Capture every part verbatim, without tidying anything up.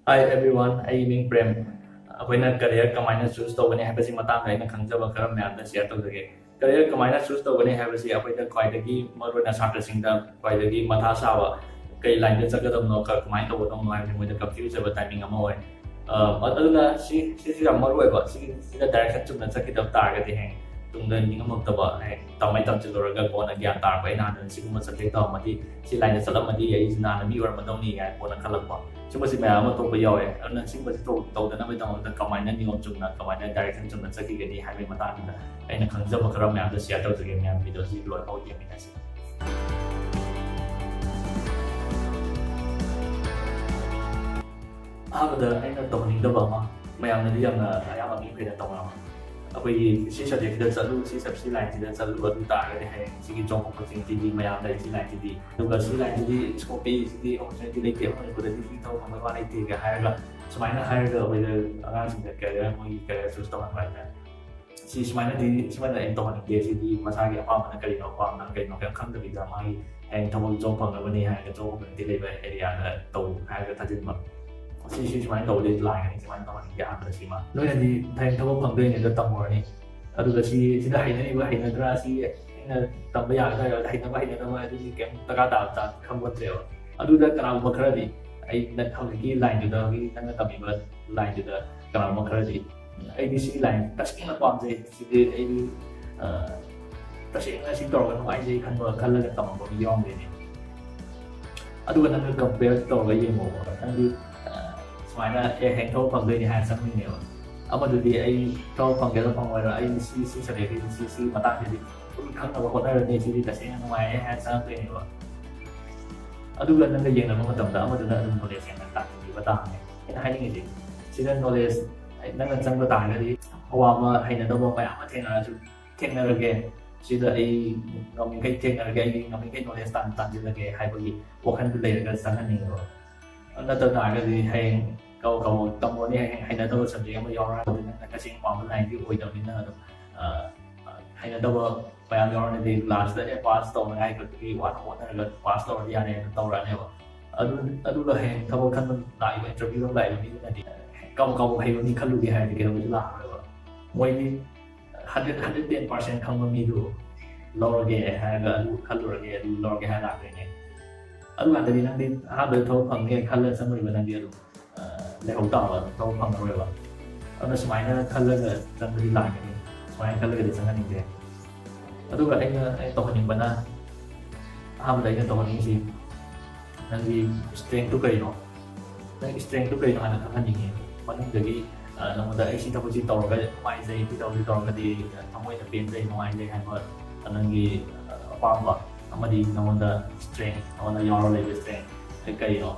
Hi everyone, ꯑꯩꯒꯤ ꯃꯤꯡ ꯄ꯭ꯔꯦꯝ꯫ ꯑꯩꯈꯣꯏꯅ ꯀꯦꯔꯤꯌꯔ ꯀꯃꯥꯏꯅ ꯆꯨꯁ ꯇꯧꯒꯅꯤ ꯍꯥꯏꯕꯁꯤ ꯃꯇꯥꯡꯗ ꯑꯩꯅ ꯈꯪꯖꯕ ꯈꯔ ꯃꯌꯥꯝꯗ ꯁꯤꯌꯔ ꯇꯧꯖꯒꯦ꯫ ꯀꯦꯔꯤꯌꯔ ꯀꯃꯥꯏꯅ ꯆꯨꯁ ꯇꯧꯒꯅꯤ ꯍꯥꯏꯕꯁꯤ ꯑꯩꯈꯣꯏꯗ ꯈ꯭ꯋꯥꯏꯗꯒꯤ ꯃꯔꯨꯑꯣꯏꯅ ꯁꯥꯇ꯭ꯔꯁꯤꯡꯗ ꯈ꯭ꯋꯥꯏꯗꯒꯤ ꯃꯊꯥ ꯁꯥꯕ, ꯀꯩ ꯂꯥꯏꯟꯗ ꯆꯠꯀꯗꯕꯅꯣ, ꯀ- ꯀꯃꯥꯏꯅ ꯇꯧꯒꯗꯕꯅꯣ ꯍꯥꯏꯕꯁꯤ ꯃꯣꯏꯗ ꯀꯟꯐ꯭ꯌꯨꯁ ꯑꯣꯏꯕ ꯇꯥꯏꯃꯤꯡ ꯑꯃ ꯑꯣꯏ꯫ ꯑ, ꯑꯗꯨꯅ ꯁꯤ ꯁꯤꯁꯨ ꯌꯥꯝ ꯃꯔꯨ ꯑꯣꯏꯕ꯫ ꯁꯤꯒꯤ ꯁꯤꯗ ꯗꯥꯏꯔꯦꯛꯁꯟ ꯆꯨꯝꯅ ꯆꯠꯈꯤꯗꯕ ꯇꯥꯔꯒꯗꯤ ꯍꯌꯦꯡ ꯇꯨꯡꯗ ꯅꯤꯡꯉꯝꯃꯛꯇꯕ, ꯍꯌꯦꯡ ꯇꯝꯃꯩ ꯇꯝꯁꯤꯜꯂꯨꯔꯒ ꯀꯣꯟꯅ ꯒ꯭ꯌꯥꯟ ꯇꯥꯔꯛꯄ, "ꯑꯩ ꯅꯍꯥꯟ ꯁꯤꯒꯨꯝꯕ ꯁꯕꯖꯦꯛ ꯇꯧꯔꯝꯃꯗꯤ, ꯁꯤ ꯂꯥꯏꯟꯗ ꯆꯠꯂꯝꯃꯗꯤ ꯑꯩꯁꯤ ꯅꯍꯥꯟ ꯃꯤ ꯑꯣꯏꯔꯝꯃꯗꯧꯅꯤ" ꯍꯥꯏꯅ ꯀꯣꯟꯅ ꯈꯜꯂꯛꯄ, ꯁꯤꯒꯨꯝꯕꯁꯤ ꯃꯌꯥꯝ ꯑꯃ ꯊꯣꯛꯄ ꯌꯥꯎꯋꯦ꯫ ꯑꯗꯨꯅ ꯁꯤꯒꯨꯝꯕꯁꯤ ꯊꯣꯛ- ꯇꯧꯗꯅꯕꯒꯤꯗꯃꯛꯇ ꯀꯃꯥꯏꯅ ꯅꯤꯌꯣꯝ ꯆꯨꯝꯅ, ꯀꯃꯥꯏꯅ ꯗꯥꯏꯔꯦꯛꯁꯟ ꯆꯨꯝꯅ ꯆꯠꯈꯤꯒꯅꯤ ꯍꯥꯏꯕꯒꯤ ꯃꯇꯥꯡꯗ ꯑꯩꯅ ꯈꯪꯖꯕ ꯈꯔ ꯃꯌꯥꯝꯗꯣ ꯁꯤꯌꯔ ꯇꯧꯖꯒꯦ꯫ ꯃꯌꯥꯝ ꯚꯤꯗꯤꯑꯣꯁꯤ ꯂꯣꯏꯐꯥꯎ ꯌꯦꯡꯃꯤꯟꯅꯁꯤ꯫ ꯑꯍꯥꯟꯕꯗ ꯑꯩꯅ ꯇꯧꯍꯟꯅꯤꯡꯗꯕ ꯑꯃ, ꯃꯌꯥꯝꯅꯗꯤ ꯌꯥꯝꯅ, ꯑꯌꯥꯝꯕ ꯃꯤꯈꯩꯅ ꯇꯧꯅꯕ, ꯑꯩꯈꯣꯏꯒꯤ ꯁꯤ ꯁꯕꯖꯦꯛꯁꯤꯗ ꯆꯠꯂꯨ, ꯁꯤ ꯁꯕ-, ꯁꯤ ꯂꯥꯏꯟꯁꯤꯗ ꯆꯠꯂꯨ, ꯑꯗꯨ ꯇꯥꯔꯒꯗꯤ ꯍꯌꯦꯡ ꯁꯤꯒꯤ ꯖꯣꯕ ꯑꯣꯄꯣꯔꯆꯨꯅꯤꯇꯤꯗꯤ ꯃꯌꯥꯝ ꯂꯩ, ꯁꯤ ꯂꯥꯏꯟꯁꯤꯗꯤ, ꯑꯗꯨꯒ ꯁꯤ ꯂꯥꯏꯟꯁꯤꯗꯤ ꯁ꯭ꯀꯣꯞ ꯄꯤ, ꯁꯤꯗꯤ ꯑꯣꯄꯣꯔꯆꯨꯅꯤꯇꯤ ꯂꯩꯇꯦ, ꯃꯅꯤꯄꯨꯔꯗꯗꯤ ꯁꯤ ꯊꯕꯛ ꯐꯪꯕꯒꯤ ꯋꯥ ꯂꯩꯇꯦꯒ ꯍꯥꯏꯔꯒ, ꯁꯨꯃꯥꯏꯅ ꯍꯥꯏꯔꯒ ꯑꯩꯈꯣꯏꯗ ꯑꯉꯥꯡꯁꯤꯡꯗ ꯀꯦꯔꯤꯌꯔ, ꯃꯣꯏꯒꯤ ꯀꯦꯔꯤꯌꯔ ꯆꯨꯁ ꯇꯧꯍꯟꯕ ꯍꯥꯏꯇꯥꯔꯦ꯫ ꯁꯤ ꯁꯨꯃꯥꯏꯅꯗꯤ, ꯁꯨꯃꯥꯏꯅ ꯑꯩꯅ ꯇꯧꯍꯟꯅꯤꯡꯗꯦ, ꯁꯤꯗꯤ ꯃꯁꯥꯒꯤ ꯑꯄꯥꯝꯕꯅ ꯀꯔꯤꯅꯣ, ꯑꯄꯥꯝꯕꯅ ꯀꯔꯤꯅꯣ ꯀꯔꯤꯝ ꯈꯪꯗꯕꯤꯗ ꯃꯥꯒꯤ ꯍꯌꯦꯡ ꯊꯕꯛ ꯖꯣꯕ ꯐꯪꯅꯕꯅꯤ ꯍꯥꯏꯔꯒ ꯖꯣꯕ ꯑꯣꯄꯣꯔꯆꯨꯅꯤꯇꯤ ꯂꯩꯕ ꯑꯦꯔꯤꯌꯥꯗ ꯇꯧ ꯍꯥꯏꯔꯒ ꯊꯥꯖꯤꯟꯕ꯫ ꯁꯤ, ꯁꯤ ꯁꯨꯃꯥꯏꯅ ꯇꯧꯔꯗꯤ ꯂꯥꯏꯒꯅꯤ, ꯁꯨꯃꯥꯏꯅ ꯇꯧꯍꯟꯅꯤꯡꯗꯦ꯫ ꯑꯍꯥꯟꯕꯗ ꯁꯤꯃ ꯅꯣꯏꯅꯗꯤ ꯍꯌꯦꯡ ꯊꯕꯛ ꯐꯪꯗꯣꯏꯅꯦ ꯑꯗ ꯇꯝꯃꯨꯔꯅꯤ, ꯑꯗꯨꯒ ꯁꯤ, ꯁꯤꯗ ꯍꯩꯅꯔꯤꯕ ꯍꯩꯅꯗ꯭ꯔꯥ, ꯁꯤ ꯑꯩꯅ ꯇꯝꯕ ꯌꯥꯒꯗ꯭ꯔꯥ, ꯍꯩꯅꯕ ꯍꯩꯅꯗꯕ ꯑꯗꯨꯗꯤ ꯀꯩꯝ ꯗꯔꯀꯥꯔ ꯇꯥꯕ ꯇꯥ-, ꯈꯪꯄꯣꯠꯇ꯭ꯔꯦꯕ꯫ ꯑꯗꯨꯗ ꯀꯅꯥꯒꯨꯝꯕ ꯈꯔꯗꯤ ꯑꯩ ꯅ-, ꯍꯧꯖꯤꯛꯀꯤ ꯂꯥꯏꯟꯗꯨꯗ, ꯍꯧꯖꯤꯛ ꯅꯪꯅ ꯇꯝꯃꯤꯕ ꯂꯥꯏꯟꯗꯨꯗ ꯀꯅꯥꯒꯨꯝꯕ ꯈꯔꯗꯤ ꯑꯩꯗꯤ ꯁꯤ ꯂꯥꯏꯟ ꯇꯁꯦꯡꯅ ꯄꯥꯝꯖꯩ, ꯁꯤꯗꯤ ꯑꯩꯗꯤ, ꯑ, ꯇꯁꯦꯡꯅ ꯁꯤ ꯇꯧꯔꯒ ꯅꯨꯡꯉꯥꯏꯖꯩ ꯈꯟꯕ, ꯈꯜꯂꯒ ꯇꯝꯃꯛꯄ ꯃꯤ ꯌꯥꯎꯔꯝꯗꯣꯏꯅꯦ꯫ ꯑꯗꯨꯒ ꯅꯪꯒ ꯀꯝꯄꯤꯌꯔ ꯇꯧꯔꯒ ꯌꯦꯡꯉꯣꯕ꯫ ꯅꯪꯗꯤ, ꯑ, ꯁꯨꯃꯥꯏꯅ, "ꯑꯦ, ꯍꯌꯦꯡ ꯊꯕꯛ ꯐꯪꯗꯣꯏꯅꯦ" ꯍꯥꯏꯅ ꯆꯪꯗꯣꯏꯅꯦꯕ꯫ ꯑꯃꯗꯨꯗꯤ "ꯑꯩ ꯊꯕꯛ ꯐꯪꯒꯦꯔꯥ ꯐꯪꯉꯣꯏꯔꯥ, ꯑꯩ ꯁꯤ, ꯁꯤ ꯁꯕꯖꯦꯛꯀꯤ ꯁꯤ, ꯁꯤ ꯃꯇꯥꯡꯁꯤꯗꯤ ꯑꯗꯨꯝ ꯈꯪꯅꯕ ꯍꯣꯠꯅꯔꯅꯤ, ꯁꯤꯗꯤ ꯇꯁꯦꯡꯅ ꯅꯨꯡꯉꯥꯏꯔꯦ" ꯍꯥꯏꯅ ꯆꯪꯉꯛꯇꯣꯏꯅꯦꯕ꯫ ꯑꯗꯨꯒ ꯅꯪꯒ ꯌꯦꯡꯅꯕ ꯃꯇꯝꯗ ꯑꯃꯗꯨꯅ ꯑꯗꯨꯝ ꯅꯣꯂꯦꯖ ꯍꯦꯟꯅ ꯇꯥꯟꯁꯤꯟꯈꯤꯕ ꯇꯥꯕꯅꯦ꯫ ꯑꯩꯅ ꯍꯥꯏꯅꯤꯡꯉꯤꯁꯦ, ꯁꯤꯗ ꯅꯣꯂꯦꯖ, ꯅꯪꯅ ꯆꯪꯕ ꯇꯥꯔꯒꯗꯤ ꯑꯋꯥꯕ, ꯍꯩꯅꯗꯕ ꯃꯌꯥꯝ ꯑꯃ ꯊꯦꯡꯅꯔꯁꯨ, ꯊꯦꯡꯅꯔꯒꯦ, ꯁꯤꯗ ꯑꯩ ꯉꯝꯃꯤꯈꯩ ꯊꯦꯡꯅꯔꯒꯦ, ꯑꯩꯒꯤ ꯉꯝꯃꯤꯈꯩ ꯅꯣꯂꯦꯖ ꯇꯥꯟ-, ꯇꯥꯟꯁꯤꯜꯂꯒꯦ ꯍꯥꯏꯕꯒꯤ ꯋꯥꯈꯜꯗꯨ ꯂꯩꯔꯒ ꯆꯪꯍꯟꯅꯤꯡꯉꯦꯕ꯫ ꯅꯠꯇ ꯇꯥꯔꯒꯗꯤ ꯍꯌꯦꯡ ꯀꯕꯛ ꯀꯕꯛ ꯇꯝꯃꯨꯔꯅꯤ, ꯍꯌꯦꯡ ꯍꯩꯅꯗꯕ ꯁꯕꯖꯦꯛ ꯑꯃ ꯌꯥꯎꯔꯛꯑꯒꯗꯤ ꯅꯪꯅ ꯇꯁꯦꯡꯅ ꯄꯥꯝꯕ ꯂꯥꯏꯟꯗꯤ ꯑꯣꯏꯗꯕꯅꯤꯅ ꯑꯗꯨꯝ, ꯑ, ꯍꯩꯅꯗꯕ ꯃꯌꯥꯝ ꯌꯥꯎꯔꯛꯑꯗꯤ ꯂꯥꯁꯇ, "ꯑꯦ, ꯄꯥꯁ ꯇꯧꯅꯉꯥꯏ ꯈꯛꯇꯒꯤ ꯋꯥꯅ ꯍꯣꯠꯅꯔꯒ ꯄꯥꯁ ꯇꯧꯔꯗꯤ ꯌꯥꯔꯦ" ꯑꯗꯨ ꯇꯧꯔꯛꯑꯅꯦꯕ꯫ ꯑꯗꯨ ꯑꯗꯨꯒ ꯍꯌꯦꯡ ꯊꯕꯛ ꯈꯟꯕ ꯂꯥꯛꯏꯕ, interview ꯂꯧꯕ ꯂꯥꯛꯏꯕ ꯃꯤꯗꯨꯅꯗꯤ ꯀꯕꯛ ꯀꯕꯛ ꯍꯩꯕ ꯃꯤ ꯈꯜꯂꯨꯒꯦ ꯍꯥꯏꯔꯗꯤ ꯀꯩꯗꯧꯕꯁꯨ ꯂꯥꯛꯑꯔꯣꯏꯕ꯫ ꯃꯣꯏꯗꯤ hundred, hundred ten percent ꯈꯪꯕ ꯃꯤꯗꯨ ꯂꯧꯔꯒꯦ ꯍꯥꯏꯔꯒ, ꯑꯗꯨ ꯈꯜꯂꯨꯔꯒꯦ, ꯑꯗꯨ ꯂꯧꯔꯒꯦ ꯍꯥꯏꯔ ꯂꯥꯛꯇꯣꯏꯅꯦ꯫ ꯑꯗꯨꯀꯥꯟꯗꯗꯤ ꯅꯪꯗꯤ ꯑꯍꯥꯟꯕꯗ ꯊꯕꯛ ꯐꯪꯒꯦ ꯈꯜꯂ ꯆꯪꯉꯨꯔꯤꯕ ꯅꯪꯗꯤ ꯑꯗꯨꯝ, ꯑ, ꯂꯩꯍꯧ ꯇꯥꯕ, ꯊꯕꯛ ꯐꯪꯉꯔꯣꯏꯕ꯫ ꯑꯗꯨꯅ ꯁꯨꯃꯥꯏꯅ ꯈꯜꯂꯒ ꯆꯪꯕꯗꯤ ꯂꯥꯛꯀꯅꯤ, ꯁꯨꯃꯥꯏꯅ ꯈꯜꯂꯒꯗꯤ ꯆꯪꯍꯟꯅꯤꯡꯗꯦ꯫ ꯑꯗꯨꯒ ꯑꯩꯅ, ꯑꯩꯅ ꯇꯧꯍꯟꯅꯤꯡꯕꯅ, ꯑꯍꯥꯟꯕꯗ ꯑꯩꯅ ꯇꯧꯍꯟꯅꯤꯡꯉꯤꯁꯤ, ꯅꯪꯒꯤ strengthꯇꯨ ꯀꯩꯅꯣ? ꯅꯪꯒꯤ strengthꯇꯨ ꯀꯩꯅꯣ ꯍꯥꯟꯅ ꯈꯪꯍꯟꯅꯤꯡꯉꯤ꯫ ꯃꯅꯨꯡꯗꯒꯤ, ꯑ, ꯅꯉꯣꯟꯗ ꯑꯩ ꯁꯤ ꯊꯕꯛꯁꯤ ꯇꯧꯔꯒ ꯅꯨꯡꯉꯥꯏꯖꯩ, ꯁꯤ ꯊꯕꯛꯁꯤ ꯇꯧꯔꯒꯗꯤ ꯊꯃꯣꯏꯅ ꯄꯦꯟꯖꯩ, ꯅꯨꯡꯉꯥꯏꯖꯩ ꯍꯥꯏꯕ ꯅꯪꯒꯤ, ꯑ, ꯑꯄꯥꯝꯕ ꯑꯃꯗꯤ ꯅꯉꯣꯟꯗ strength, ꯅꯉꯣꯟꯗ ꯌꯥꯎꯔ ꯂꯩꯕ strength ꯀꯩꯅꯣ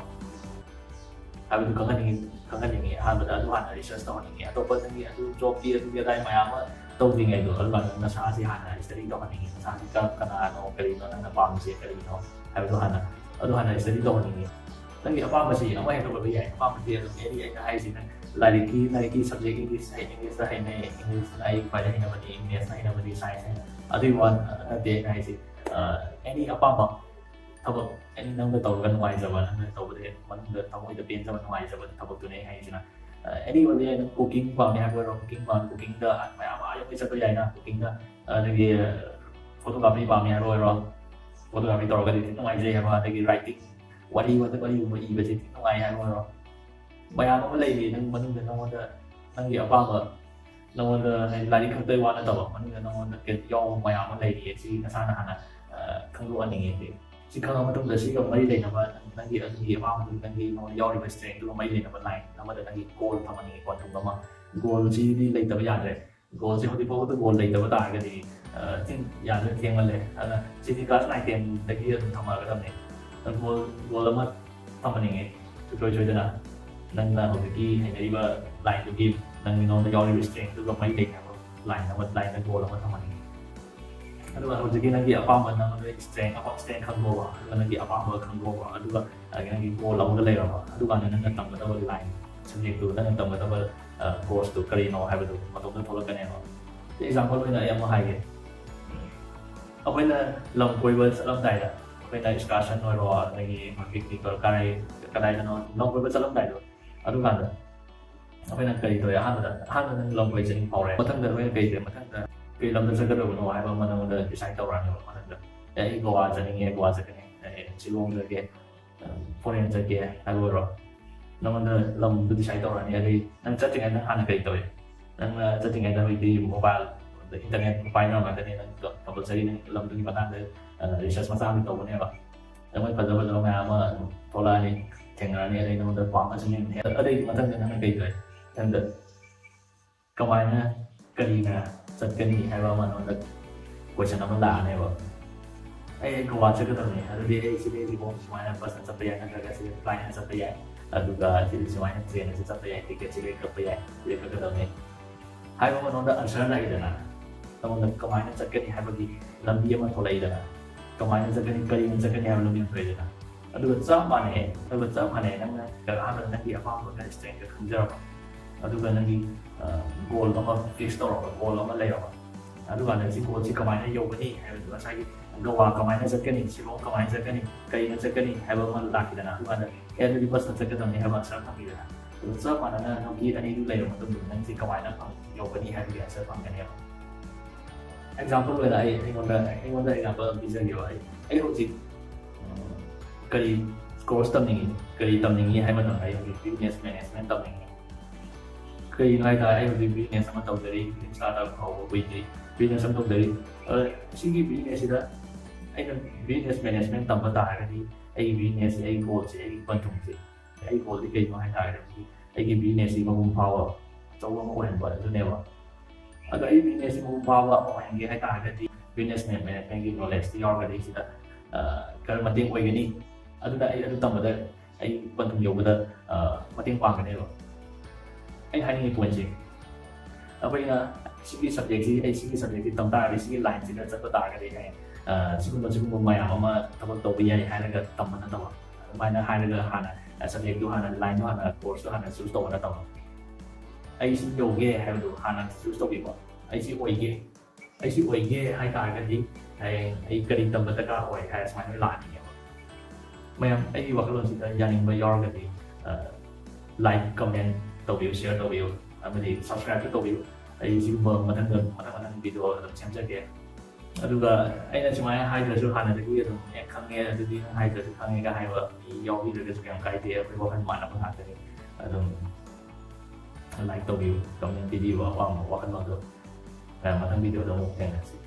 ꯍꯥꯏꯕꯗꯨ ꯈꯪꯍꯟꯅꯤꯡꯉꯤ, ꯈꯪꯍꯟꯅꯤꯡꯉꯤ꯫ ꯑꯍꯥꯟꯕꯗ ꯑꯗꯨ ꯍꯥꯟꯅ research ꯇꯧꯍꯟꯅꯤꯡꯉꯤ꯫ ꯑꯇꯣꯞꯄ ꯅꯪꯒꯤ ꯑꯗꯨ jobꯀꯤ ꯑꯗꯨꯒꯤ ꯑꯗꯥꯏ ꯃꯌꯥꯝ ꯑꯃ ꯇꯧꯗ꯭ꯔꯤꯉꯩꯗꯣ, ꯑꯗꯨꯀꯥꯟꯗ ꯅꯁꯥꯁꯤ ꯍꯥꯟꯅ study ꯇꯧꯍꯟꯅꯤꯡꯉꯤ꯫ ꯅꯁꯥꯁꯤ ꯀꯔꯝ-, ꯀꯅꯥꯅꯣ, ꯀꯔꯤꯅꯣ ꯅꯪꯅ ꯄꯥꯝꯃꯤꯁꯦ ꯀꯔꯤꯅꯣ ꯍꯥꯏꯕꯗꯣ ꯍꯥꯟꯅ, ꯑꯗꯨ ꯍꯥꯟꯅ study ꯇꯧꯍꯟꯅꯤꯡꯉꯤ꯫ ꯅꯪꯒꯤ ꯑꯄꯥꯝꯕꯁꯤ ꯑꯃ ꯍꯦꯛꯇ ꯑꯣꯏꯕ ꯌꯥꯏ꯫ ꯑꯄꯥꯝꯕꯗꯤ ꯑꯗꯨꯝ any, ꯑꯩꯅ ꯍꯥꯏꯔꯤꯁꯤ ꯅꯪ ꯂꯥꯏꯔꯤꯛꯀꯤ, ꯂꯥꯏꯔꯤꯛꯀꯤ subject English ꯍꯩ, Englishꯇ ꯍꯩꯅꯩ, Englishꯅ ꯑꯩ ꯈ꯭ꯋꯥꯏꯗꯒꯤ ꯍꯩꯅꯕꯅꯤ, Mathsꯅ ꯍꯩꯅꯕꯅꯤ, Science ꯍꯩꯅ-, ꯑꯗꯨꯒꯤ ꯋꯥ ꯅꯠꯇꯦ ꯑꯩꯅ ꯍꯥꯏꯁꯤ꯫ ꯑ, any ꯑꯄꯥꯝꯕ ꯊꯕꯛ, any ꯅꯪꯅ ꯇꯧꯔꯒ ꯅꯨꯡꯉꯥꯏꯖꯕ, ꯅꯪꯅ ꯇꯧꯕꯗ ꯃꯅꯨꯡꯗ ꯊꯃꯣꯏꯗ ꯄꯦꯟꯖꯕ, ꯅꯨꯡꯉꯥꯏꯖꯕ ꯊꯕꯛꯇꯨꯅꯦ ꯑꯩ ꯍꯥꯏꯁꯤꯅ꯫ ꯑ, any ꯑꯣꯏꯕ ꯌꯥꯏ, ꯅꯪ cooking ꯄꯥꯝꯃꯦ ꯍꯥꯏꯕ ꯑꯣꯏꯔꯣ, cooking ꯄꯥꯝ-, cookingꯗ ꯃꯌꯥꯝ ꯑꯥ ꯌꯧꯃꯩ ꯆꯠꯄ ꯌꯥꯏꯅ, cookingꯗ, ꯑꯗꯒꯤ photography ꯄꯥꯝꯃꯦ ꯍꯥꯏꯕ ꯑꯣꯏꯔꯣ, photography ꯇꯧꯔꯒꯗꯤ ꯊꯤ ꯅꯨꯡꯉꯥꯏꯖꯩ ꯍꯥꯏꯕ, ꯑꯗꯒꯤ writing, ꯋꯥꯔꯤ, ꯋꯥꯔꯤꯒꯨꯝꯕ ꯏꯕꯁꯦ ꯊꯤ ꯅꯨꯡꯉꯥꯏ ꯍꯥꯏꯕ ꯑꯣꯏꯔꯣ, ꯃꯌꯥꯝ ꯑꯃ ꯂꯩꯔꯤ ꯅꯪ ꯃꯅꯨꯡꯗ, ꯅꯉꯣꯟꯗ, ꯅꯪꯒꯤ ꯑꯄꯥꯝꯕ, ꯅꯉꯣꯟꯗ ꯍꯥꯏꯗꯤ ꯂꯥꯏꯔꯤꯛ ꯈꯛꯇꯒꯤ ꯋꯥ ꯅꯠꯇꯕ, ꯃꯅꯨꯡꯗ ꯅꯉꯣꯟꯗ ꯀꯩ-, ꯌꯥꯎꯕ ꯃꯌꯥꯝ ꯑꯃ ꯂꯩꯔꯤ꯫ ꯁꯤ ꯅꯁꯥꯅ ꯍꯥꯟꯅ, ꯑ, ꯈꯪꯗꯣꯛꯍꯟꯅꯤꯡꯉꯤ꯫ ꯁꯤ ꯈꯪꯉ ꯃꯇꯨꯡꯗ ꯁꯤꯒ ꯃꯔꯤ ꯂꯩꯅꯕ ꯅꯪꯒꯤ, ꯑꯗꯨꯒꯤ ꯑꯄꯥꯝꯕꯗꯨ, ꯅꯪꯒꯤ ꯅꯉꯣꯟꯗ ꯌꯥꯎꯔꯤꯕ strengthꯗꯨꯒ ꯃꯔꯤ ꯂꯩꯅꯕ line ꯑꯃꯗ ꯅꯪꯒꯤ goal ꯊꯝꯍꯟꯅꯤꯡꯉꯤ꯫ ꯀꯣꯟꯊꯨꯡ ꯑꯃ, goalꯁꯤꯗꯤ ꯂꯩꯇꯕ ꯌꯥꯗ꯭ꯔꯦ꯫ Goalꯁꯤ ꯍꯧꯖꯤꯛ ꯐꯥꯎꯕꯗ goal ꯂꯩꯇꯕ ꯇꯥꯔꯒꯗꯤ, ꯑ, ꯊꯤꯡ-, ꯌꯥꯗ꯭ꯔꯦ, ꯊꯦꯡꯃꯜꯂꯦ꯫ ꯑꯗꯨꯅ ꯁꯤꯗꯤ class nine tenꯗꯒꯤ ꯑꯗꯨꯝ ꯊꯝꯃꯛꯑꯒꯗꯕꯅꯤ꯫ Goal, goal ꯑꯃ ꯊꯝꯍꯟꯅꯤꯡꯉꯤ꯫ ꯁꯨꯡꯁꯣꯏ ꯁꯣꯏꯗꯅ ꯅꯪꯅ ꯍꯧꯖꯤꯛꯀꯤ ꯍꯩꯅꯔꯤꯕ lineꯗꯨꯒꯤ, ꯅꯪꯒꯤ ꯅꯉꯣꯟꯗ ꯌꯥꯎꯔꯤꯕ strengthꯗꯨꯒ ꯃꯔꯤ ꯂꯩꯅꯕ line ꯑꯃ, lineꯗ goal ꯑꯃ ꯊꯝꯍꯟꯅꯤꯡꯉꯤ꯫ ꯑꯗꯨꯒ ꯍꯧꯖꯤꯛꯀꯤ ꯅꯪꯒꯤ ꯑꯄꯥꯝꯕ, ꯅꯪꯒꯤ strength, ꯑꯄꯥꯝ strength ꯈꯪꯗꯣꯛꯑꯣ, ꯑꯗꯨꯒ ꯅꯪꯒꯤ ꯑꯄꯥꯝꯕ ꯈꯪꯗꯣꯛꯑꯣ, ꯑꯗꯨꯒ, ꯑ, ꯅꯪꯒꯤ goal ꯑꯃꯒ ꯂꯩꯔꯕ, ꯑꯗꯨꯀꯥꯟꯗ ꯅꯪꯅ ꯇꯝꯒꯗꯕ line, subjectꯇꯨ, ꯅꯪꯅ ꯇꯝꯒꯗꯕ, ꯑ, courseꯇꯨ ꯀꯔꯤꯅꯣ ꯍꯥꯏꯕꯗꯨ ꯃꯇꯣꯝꯇ ꯊꯣꯛꯂꯛꯀꯅꯦꯕ꯫ Example ꯑꯣꯏꯅ ꯑꯩ ꯑꯃ ꯍꯥꯏꯒꯦ꯫ ꯑꯩꯈꯣꯏꯅ ꯂꯝ ꯀꯣꯏꯕ ꯆꯠꯂꯝꯗꯥꯏꯗ, ꯑꯩꯈꯣꯏꯅ excursion ꯑꯣꯏꯔꯣ, ꯑꯗꯒꯤ picnic ꯑꯣꯏꯔꯣ, ꯀꯗꯥꯏ ꯀꯗꯥꯏꯗꯅꯣ ꯂꯝ ꯀꯣꯏꯕ ꯆꯠꯂꯝꯗꯥꯏꯗꯣ, ꯑꯗꯨꯀꯥꯟꯗ ꯑꯩꯈꯣꯏꯅ ꯀꯔꯤ ꯇꯧꯏ? ꯑꯍꯥꯟꯕꯗ ꯑꯍꯥꯟꯕꯗ ꯅꯪ ꯂꯝ ꯀꯣꯏ ꯆꯠꯅꯤꯡ ꯐꯥꯎꯔꯦ, ꯃꯊꯪꯗ ꯑꯩꯈꯣꯏꯅ ꯀꯩ ꯇꯧꯏ? ꯃꯊꯪꯗ ꯀꯩ ꯂꯝꯗ ꯆꯠꯀꯗꯕꯅꯣ ꯍꯥꯏꯕ ꯑꯃ ꯅꯉꯣꯟꯗ decide ꯇꯧꯔꯛꯑꯅꯦꯕ꯫ ꯃꯊꯪꯗ ꯑꯦ, ꯑꯩ ꯒꯣꯋꯥ ꯆꯠꯅꯤꯡꯉꯦ, ꯒꯣꯋꯥ ꯆꯠꯀꯅꯤ, ꯑꯦ, ꯁꯤꯂꯣꯡ ꯆꯠꯀꯦ, foreign ꯆꯠꯀꯦ ꯍꯥꯏꯕ ꯑꯣꯏꯔꯣ, ꯅꯉꯣꯟꯗ ꯂꯝꯗꯨ decide ꯇꯧꯔꯛꯑꯅꯤ꯫ ꯑꯗꯩ ꯅꯪ ꯆꯠꯇ꯭ꯔꯤꯉꯩꯗ ꯅꯪ ꯍꯥꯟꯅ ꯀꯩ ꯇꯧꯏ? ꯅꯪꯅ ꯆꯠꯇ꯭ꯔꯤꯉꯩꯗ ꯍꯧꯖꯤꯛꯇꯤ mobile, internet ꯄꯥꯏꯅꯕ ꯉꯥꯛꯇꯅꯤ, ꯅꯪ compulsory ꯅꯪ ꯂꯝꯗꯨꯒꯤ ꯃꯇꯥꯡꯗ research ꯃꯆꯥ ꯑꯃ ꯇꯧꯒꯅꯦꯕ꯫ ꯑꯗꯩ ꯃꯣꯏ ꯐꯖ ꯐꯖꯕ ꯃꯌꯥꯝ ꯑꯃ ꯑꯗꯨꯝ ꯊꯣꯛꯂꯛꯑꯅꯤ, ꯊꯦꯡꯅꯔꯅꯤ, ꯑꯗꯩ ꯅꯉꯣꯟꯗ ꯄꯥꯝꯕꯁꯤꯡ ꯌꯦꯡꯉꯅꯤ꯫ ꯑꯗꯩ ꯃꯊꯪꯗ ꯅꯪꯅ ꯀꯩ ꯇꯧꯏ? ꯃꯊꯪꯗ ꯀꯃꯥꯏꯅ, ꯀꯔꯤꯅ ꯆꯠꯀꯅꯤ ꯍꯥꯏꯕ ꯑꯃ ꯅꯉꯣꯟꯗ question ꯑꯃ ꯂꯥꯛꯑꯅꯦꯕ꯫ ꯑꯩ, ꯑꯩ ꯒꯣꯋꯥ ꯆꯠꯀꯗꯕꯅꯤ, ꯑꯗꯨꯗꯤ ꯑꯩ ꯁꯤꯗꯩ ꯁꯤꯐꯥꯎ ꯁꯨꯃꯥꯏꯅ busꯅ ꯆꯠꯄ ꯌꯥꯏ, ꯅꯠꯇ꯭ꯔꯒ ꯁꯤꯗ flightꯅ ꯆꯠꯄ ꯌꯥꯏ, ꯑꯗꯨꯒ ꯁꯤꯗ ꯁꯨꯃꯥꯏꯅ trainꯅꯁꯨ ꯆꯠꯄ ꯌꯥꯏ, ticketꯁꯤ ꯂꯩ ꯀꯛꯄ ꯌꯥꯏ, ꯁꯤꯗ ꯀꯛꯀꯗꯕꯅꯤ ꯍꯥꯏꯕ ꯑꯃ ꯅꯉꯣꯟꯗ answer ꯂꯥꯛꯏꯗꯅ, ꯅꯉꯣꯟꯗ ꯀꯃꯥꯏꯅ ꯆꯠꯀꯅꯤ ꯍꯥꯏꯕꯒꯤ ꯂꯝꯕꯤ ꯑꯃ ꯊꯣꯛꯂꯛꯏꯗꯅ, ꯀꯃꯥꯏꯅ ꯆꯠꯀꯅꯤ, ꯀꯔꯤꯅ ꯆꯠꯀꯅꯤ ꯍꯥꯏꯕ ꯂꯝꯕꯤ ꯑꯃ ꯊꯣꯛꯂꯛꯏꯗꯅ꯫ ꯑꯗꯨꯒ ꯆꯞ ꯃꯥꯟꯅꯩ, ꯑꯗꯨꯒ ꯆꯞ ꯃꯥꯟꯅꯩ, ꯅꯪꯅ ꯑꯍꯥꯟꯕꯗ ꯅꯪꯒꯤ ꯑꯄꯥꯝꯕ ꯅꯪ strengthꯇ ꯈꯪꯖꯔꯕ, ꯑꯗꯨꯒ ꯅꯪꯒꯤ goal ꯑꯃ fix ꯇꯧꯔꯕ, goal ꯑꯃ ꯂꯩꯔꯕ, ꯑꯗꯨꯀꯥꯟꯗ ꯁꯤ goalꯁꯤ ꯀꯃꯥꯏꯅ ꯌꯧꯒꯅꯤ ꯍꯥꯏꯕꯗꯨ, ꯉꯁꯥꯏꯒꯤ ꯒꯣꯋꯥ ꯀꯃꯥꯏꯅ ꯆꯠꯀꯅꯤ, ꯁꯤꯂꯣꯡ ꯀꯃꯥꯏꯅ ꯆꯠꯀꯅꯤ, ꯀꯔꯤꯅ ꯆꯠꯀꯅꯤ ꯍꯥꯏꯕ ꯑꯃ ꯂꯥꯛꯈꯤꯗꯅ, ꯑꯗꯨꯀꯥꯟꯗ ꯑꯦ, ꯑꯗꯨꯗꯤ busꯅ ꯆꯠꯀꯗꯕꯅꯤ ꯍꯥꯏꯕ answer ꯐꯪꯈꯤꯗꯅ꯫ ꯑꯗꯨꯒ ꯆꯞ ꯃꯥꯟꯅꯅ ꯅꯪꯒꯤ ꯑꯅꯤꯗꯨ ꯂꯩꯔꯕ ꯃꯇꯨꯡꯗ ꯅꯪꯁꯤ ꯀꯃꯥꯏꯅ ꯐꯪ-, ꯌꯧꯒꯅꯤ ꯍꯥꯏꯕꯒꯤ answer ꯐꯪꯒꯅꯦꯕ꯫ Example ꯑꯣꯏꯅ ꯑꯩ, ꯑꯩꯉꯣꯟꯗ, ꯑꯩꯉꯣꯟꯗ example ꯑꯃ ꯄꯤꯖꯒꯦꯕ꯫ ꯑꯩ, ꯑꯩ ꯍꯧꯖꯤꯛ, ꯎꯝ, ꯀꯔꯤ course ꯇꯝꯅꯤꯡꯉꯤ, ꯀꯔꯤ ꯇꯝꯅꯤꯡꯉꯤ ꯍꯥꯏꯕ ꯃꯇꯝꯗ ꯑꯩ ꯍꯧꯖꯤꯛ business management ꯇꯝꯅꯤꯡꯉꯤ꯫ ꯀꯔꯤꯒꯤꯅꯣ ꯍꯥꯏ ꯇꯥꯔꯗꯤ ꯑꯩ ꯍꯧꯖꯤꯛ business ꯑꯃ ꯇꯧꯖꯔꯤ, business startup ꯍꯧꯕ ꯀꯨꯏꯗ꯭ꯔꯤ, business ꯑꯃ ꯇꯧꯖꯔꯤ꯫ ꯑꯗ ꯁꯤꯒꯤ businessꯁꯤꯗ ꯑꯩꯅ business management ꯇꯝꯕ ꯇꯥꯔꯒꯗꯤ ꯑꯩꯒꯤ businessꯁꯤ, ꯑꯩꯒꯤ goalꯁꯦ, ꯑꯩꯒꯤ ꯄꯟꯊꯨꯡꯁꯦ, ꯑꯩꯒꯤ goalꯗꯤ ꯀꯩꯅꯣ ꯍꯥꯏ ꯇꯥꯔꯒꯗꯤ ꯑꯩꯒꯤ businessꯁꯤ ꯃꯄꯨꯡ ꯐꯥꯕ ꯑꯆꯧꯕ ꯑꯃ ꯑꯣꯏꯍꯟꯕ ꯑꯗꯨꯅꯦꯕ꯫ ꯑꯗꯣ ꯑꯩ businessꯁꯤ ꯃꯄꯨꯡ ꯐꯥꯕ ꯑꯃ ꯑꯣꯏꯍꯟꯒꯦ ꯍꯥꯏ ꯇꯥꯔꯒꯗꯤ business managementꯀꯤ knowledgeꯇꯤ ꯌꯥꯎꯔꯒꯗꯤ ꯁꯤꯗ, ꯑ, ꯈꯔ ꯃꯇꯦꯡ ꯑꯣꯏꯒꯅꯤ꯫ ꯑꯗꯨꯅ ꯑꯩ ꯑꯗꯨ ꯇꯝꯕꯗ ꯑꯩ ꯄꯟꯊꯨꯡ ꯌꯧꯕꯗ, ꯑ, ꯃꯇꯦꯡ ꯄꯥꯡꯒꯅꯦꯕ꯫ ꯑꯩꯅ ꯍꯥꯏꯅꯤꯡꯉꯤ pointꯁꯦ, ꯑꯩꯈꯣꯏꯅ ꯁꯤꯒꯤ subjectꯁꯤ, ꯑꯩ ꯁꯤꯒꯤ subjectꯁꯤ ꯇꯝ ꯇꯥꯔꯒꯗꯤ, ꯁꯤꯒꯤ lineꯁꯤꯗ ꯆꯠꯄ ꯇꯥꯔꯒꯗꯤ ꯑꯩ, ꯑ, ꯁꯤꯒꯨꯝꯕ, ꯁꯤꯒꯨꯝꯕ ꯃꯌꯥꯝ ꯑꯃ ꯊꯕꯛ ꯇꯧꯕ ꯌꯥꯏ ꯍꯥꯏꯔꯒ ꯇꯝꯕ ꯅꯠꯇꯕ, ꯑꯗꯨꯃꯥꯏꯅ ꯍꯥꯏꯔꯒ ꯍꯥꯟꯅ, ꯑ, subjectꯇꯨ ꯍꯥꯟꯅ, lineꯗꯨ ꯍꯥꯟꯅ, courseꯇꯨ ꯍꯥꯟꯅ choose ꯇꯧꯕ ꯅꯠꯇꯕ, ꯑꯩ ꯁꯤ ꯌꯧꯒꯦ ꯍꯥꯏꯕꯗꯨ ꯍꯥꯟꯅ choose ꯇꯧꯕꯤꯕ꯫ ꯑꯩ ꯁꯤ ꯑꯣꯏꯒꯦ, ꯑꯩ ꯁꯤ ꯑꯣꯏꯒꯦ ꯍꯥꯏ ꯇꯥꯔꯒꯗꯤ ꯍꯌꯦꯡ ꯑꯩ ꯀꯔꯤ ꯇꯝꯕ ꯗꯔꯀꯥꯔ ꯑꯣꯏ ꯍꯥꯏꯔ ꯁꯨꯃꯥꯏꯅ ꯂꯣꯏ ꯂꯥꯛꯑꯅꯤꯡꯉꯦꯕ꯫ ꯃꯌꯥꯝ ꯑꯩꯒꯤ ꯋꯥꯈꯜꯂꯣꯟꯁꯤꯗ ꯌꯥꯅꯤꯡꯕ ꯌꯥꯎꯔꯒꯗꯤ, ꯑ, like, comment ꯇꯧꯕꯤꯌꯨ, share ꯇꯧꯕꯤꯌꯨ, ꯑꯃꯗꯤ subscribe ꯁꯨ ꯇꯧꯕꯤꯌꯨ꯫ ꯑꯩ ꯁꯤꯒꯨꯝꯕ ꯃꯊꯪꯗ, ꯃꯊꯪ ꯃꯊꯪ video ꯑꯗꯨꯝ ꯁꯦꯝꯖꯒꯦ꯫ ꯑꯗꯨꯒ ꯑꯩꯅ ꯁꯨꯃꯥꯏꯅ ꯍꯥꯏꯗ꯭ꯔꯁꯨ ꯍꯥꯟꯅꯗꯒꯤ ꯑꯗꯨꯝ, "ꯑꯦ, ꯈꯪꯉꯦ, ꯑꯗꯨꯗꯤ ꯅꯪ ꯍꯥꯏꯗ꯭ꯔꯁꯨ ꯈꯪꯉꯦꯒ" ꯍꯥꯏꯕ ꯃꯤ ꯌꯥꯎꯕꯤꯗ꯭ꯔꯒꯁꯨ ꯀꯩꯝ ꯀꯥꯏꯗꯦ, ꯑꯩꯈꯣꯏ ꯋꯥꯈꯜ ꯃꯥꯟꯅꯕ ꯉꯥꯛꯇꯅꯤ꯫ ꯑꯗꯨꯝ like ꯇꯧꯕꯤꯌꯨ, comment ꯄꯤꯕꯤꯌꯨ, ꯑꯄꯥꯝꯕ ꯋꯥꯈꯜꯂꯣꯟꯗꯣ꯫ ꯑ, ꯃꯊꯪ video ꯗ ꯑꯃꯨꯛ ꯊꯦꯡꯅꯁꯤ꯫